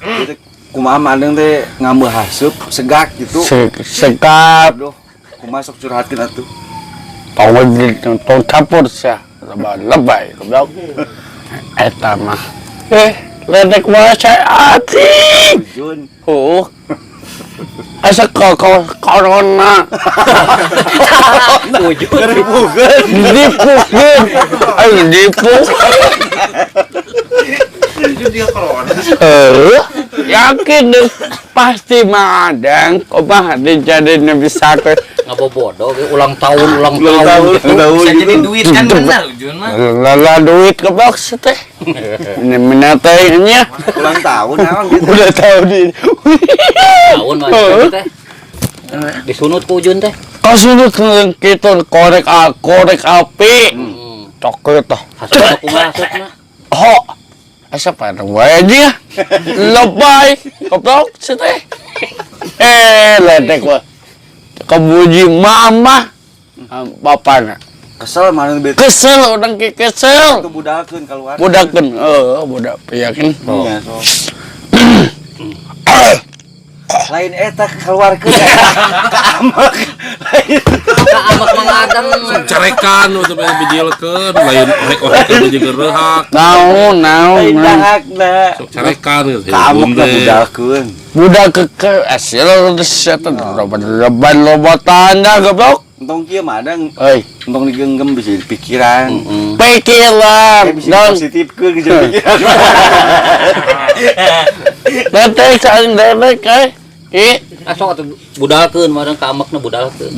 Itu kumaha Madeng teh ngambil haseup segak gitu. Sekap. Aduh, kumaha sok curhatkeun atuh. Tong tong campur sia. Lebay lebay goblok. Eta mah. Ledek wae saya anjing. Ujun. Oh. Asa corona. Ujung. Ngeripukeun. Dipukeun. Ayo dipuk. Itu dia corona. Yakin deh pasti Madang kumaha dijadiin bisa ke Ngabobodo ge ulang tahun ulang Ulang tahun tahun, gitu. ulang tahun Bisa gitu. jadi duit kan benar Ujun mah. Lala duit ke box teh. Ini minatanya Ulang tahun naon gitu. Udah tahu di. Tahun mah teh. Disunut ku Ujun teh. Kasunut kitu korek korek api. Cokot tah. Hasupna kumaha hasupna? Ho. Asa pada wae dia. Lebay. Goblok si teh. Ledek wae. Kebuji mama bapana. Kesel mana bete. Kesel urang ki kesel. Itu budalkeun keluar. Budakeun, heeh, budak yakin. Iya, so. Lain eta keluarkeun ka amek. Lain. Ka amek Mang Adeng. Carekan waktu pengen bijilkeun, lain orek-orek bijil reureuhak. Naon, naon, Lain naon. dahakna. Sok carekan gitu. Ka amek mah budalkeun. Budak ke asil eta loba loba tanda goblok. Entong kieu mah ada Euy, entong digenggam bisa jadi pikiran. Pikiran Eh, bisa dan positifkeun gitu pikiran. Ledek saing ledek eh. I Ah sok atuh budalkeun meureun ka amekna budalkeun.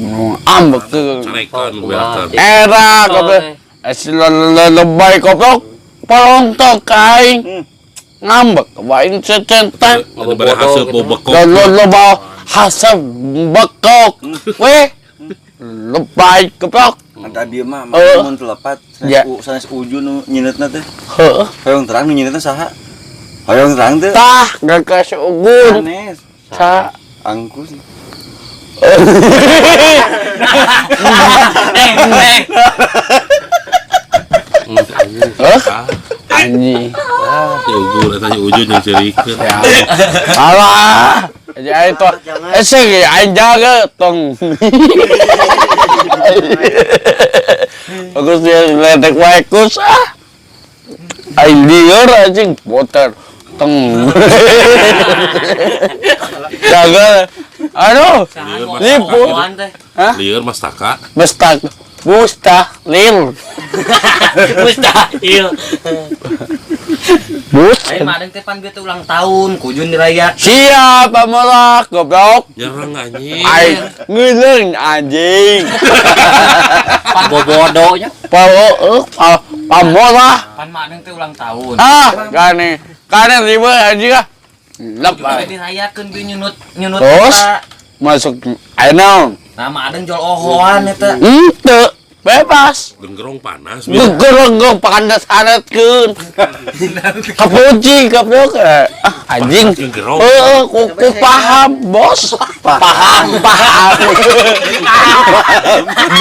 Ambek teu. Carekan Oh, budalkeun. Era goblok. Asil lebay goblok. Polontok aing. Ngambek wae cecentan. Ada bare haseup bau bekok. Lo loba hasep bekok. Weh. Lebay goblok. Anta bieu mah Eh. mun telepat Ya. sanes ujun nu nyineutna teh. Heuh. Hoyong terang nu nyineutna saha? Hoyong terang teh. Tah, gak ugun. Sanes. Sa Angkus. Eh. Hah? Anjing. Si Ugun eta si Ujun yang ceurikeun. Ya. Alah. Ya itu. Sih aing jaga tong. Bagus dia ledek wae kus ah. Aing lieur anjing boter teng. Jaga. Aduh. Lipu. teh. Hah? Lieur mastaka. Mestak. Mustahil. Mustahil. Bus. Lain Madeng teh pan bieu teh ulang tahun, ku Ujun dirayakeun. Siap, pamolak, goblok. Nyereng anjing. Aing ngeuleung anjing. Bobodo nya. Pa pa pamolah. Pan Madeng teh ulang tahun. Ah, gane. Gane riba anjing ah. Lep Ujun teh dirayakeun bieu nyunut nyunut Terus? eta. Masuk ayo naon? Nah, Madeng jual ohoan eta. Henteu, bebas. Genggerong panas. Gegereng pakandas anetkeun. Kapuji goblok. Ah, anjing. Genggerong. Heeh, ku paham, bos. Paham, paham.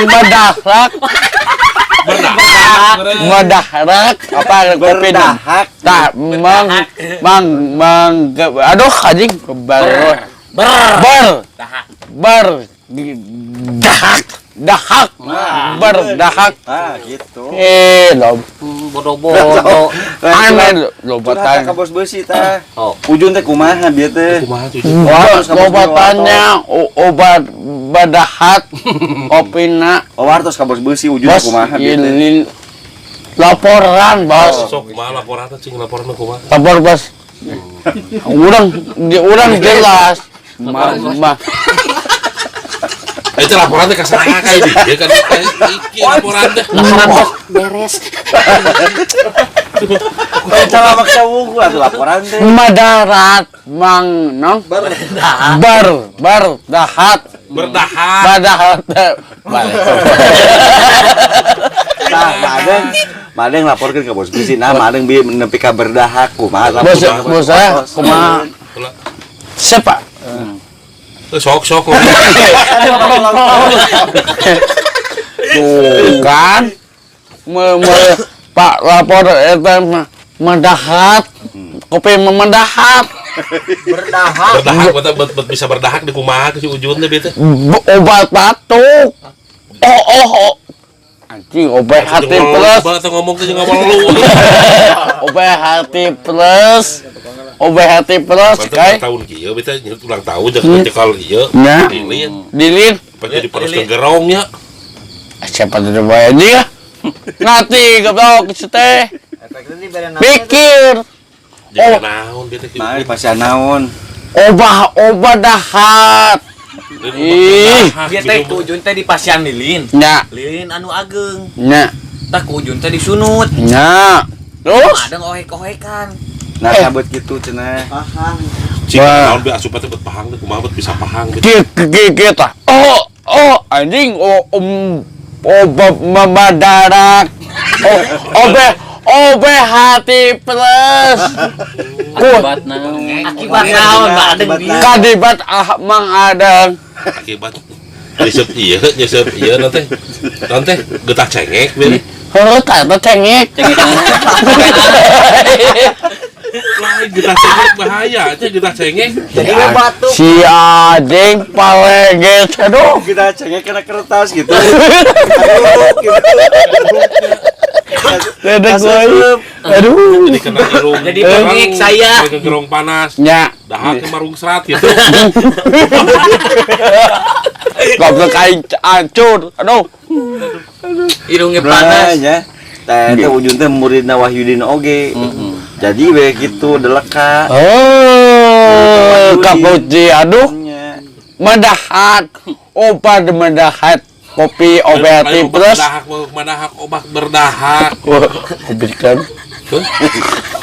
Medahrak, Berdahak. medahrak apa kopi Berdahak. Tak, mang mang mang aduh anjing ber Ber. ber Dahak. ber dahak dahak berdahak Ah, gitu. Lo Bodo-bodo. aneh loba Curhat tanya ka bos beusi tah. Oh. Ujun teh kumaha bieu teh? Kumaha tuh Ujun? Wah, loba tanya obat badahat kopina Oh, wartos ka bos beusi ujun teh bos kumaha bieu teh? ini laporan bos. Sok kumaha laporan cing laporan kumaha? Lapor bos. Urang di urang jelas. Ma, ma, Itu laporan teh ka saha ka ieu kan iki laporan teh. Laporan bos beres. Oh, salah maksa wungkul atuh laporan teh. Madarat mang no ber ber dahat. Berdahak. Badahat. Balik. Tah, Madeng Madeng laporkeun ka bos beusi. Nah, Madeng bieu nepi ka berdahak kumaha Bos, laporan. bos saya kumaha siapa? Sok sok. Tuh kan me, Pak lapor eta mah madahat kopi memendahat. Berdahak. Berdahak bet bisa berdahak di kumaha si Ujun teh teh. Obat batuk. Oh oh oh. Anjing obat hati plus. Obat ngomong teh jeung ngomong lu. Obat hati plus. Obat hati plus Kai. kai. Tahun kieu beta ulang tahun jeung cekal ieu. Nya. Lilin. Dilin. Pas jadi panas gerong nya. Siapa tuh coba anjing ah? Ngati goblok si teh. Pikir. Jadi naon beta kieu. Nah, pasti naon. Obah obat dahat. Ih. Dia teh ku Ujun teh di pasian lilin. Nya, Lilin anu ageng. nya, Tah ku Ujun teh disunut. nya. Terus Adeng oek-oekan. Nah, sabut gitu cenah. Cik naon be asup teh bet pahang teh kumaha bet bisa pahang bet. kita. Oh, oh, anjing, oh, obat memadarak. Oh, obe, obe hati plus. Ku, Akibat naon. Akibat naon Mbak Adeng Akibat bi. kadibat ah Mang Adeng. Akibat nyesep ieu nyesep ieu nanti nanti getah cengek be. Heuh, tah eta cengek. Cengek naon. Lain getah cengek bahaya aja getah cengek. Jadi we batuk. Si anjing paleget, aduh. Kita cengek kena kertas gitu. Aduh, gitu. Dedek gue. Aduh. Jadi kena irung. Jadi pengik saya. Ke gerong panas. Nya, Dahak ke marung serat gitu. goblok aing hancur. Aduh. Irungnya Nah, panas. ya. Teh teh Ujun teh muridna Wahyudin oge. Jadi we gitu deleka. Oh, kapuji aduh. Nya. Medahat, obat medahat, kopi obat Lain obat plus. berdahak, obat obat berdahak. Kopi kan, Hah?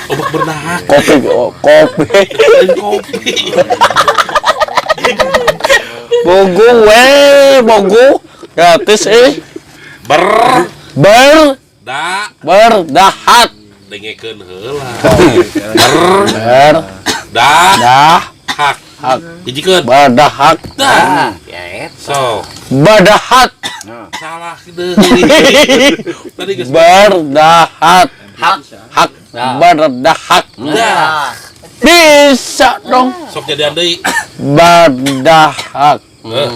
Obat berdahak, kopi, kopi. lain kopi. Bogo we, bogo gratis eh. Ber Ber, da berdahat, dengekeun heula. Ber ber, da dah, hak. hak, Hijikeun. berdahak, Dah. Ya eta. So, berdahat, salah deui. Tadi geus berdahat, Hak. hak, berdahak. dah. Bisa dong, Sok jadian deui. berdahak. Heh.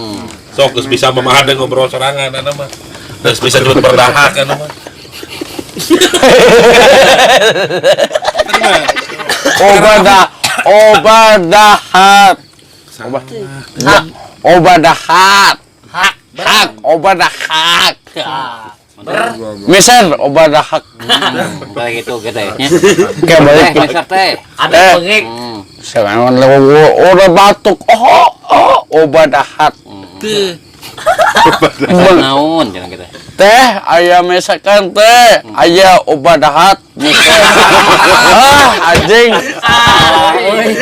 Sok geus bisa mamahan deui ngobrol sorangan anu mah. Geus bisa nyebut berdahak anu mah. Obadah, obadahat. Obadahat. Hak. Hak, obadahak. Ber. Miser, obadahak. Kayak gitu gitu ya. Kayak Teh, balik. meser teh. Ada Eh. pengik. Sekarang udah batuk. Oh, oh, obadahat. Teu. Meser naon cenah kita. Teh, ayah mesakan teh. Ayah obadahat. Miser. Ah, anjing. Ah, euy.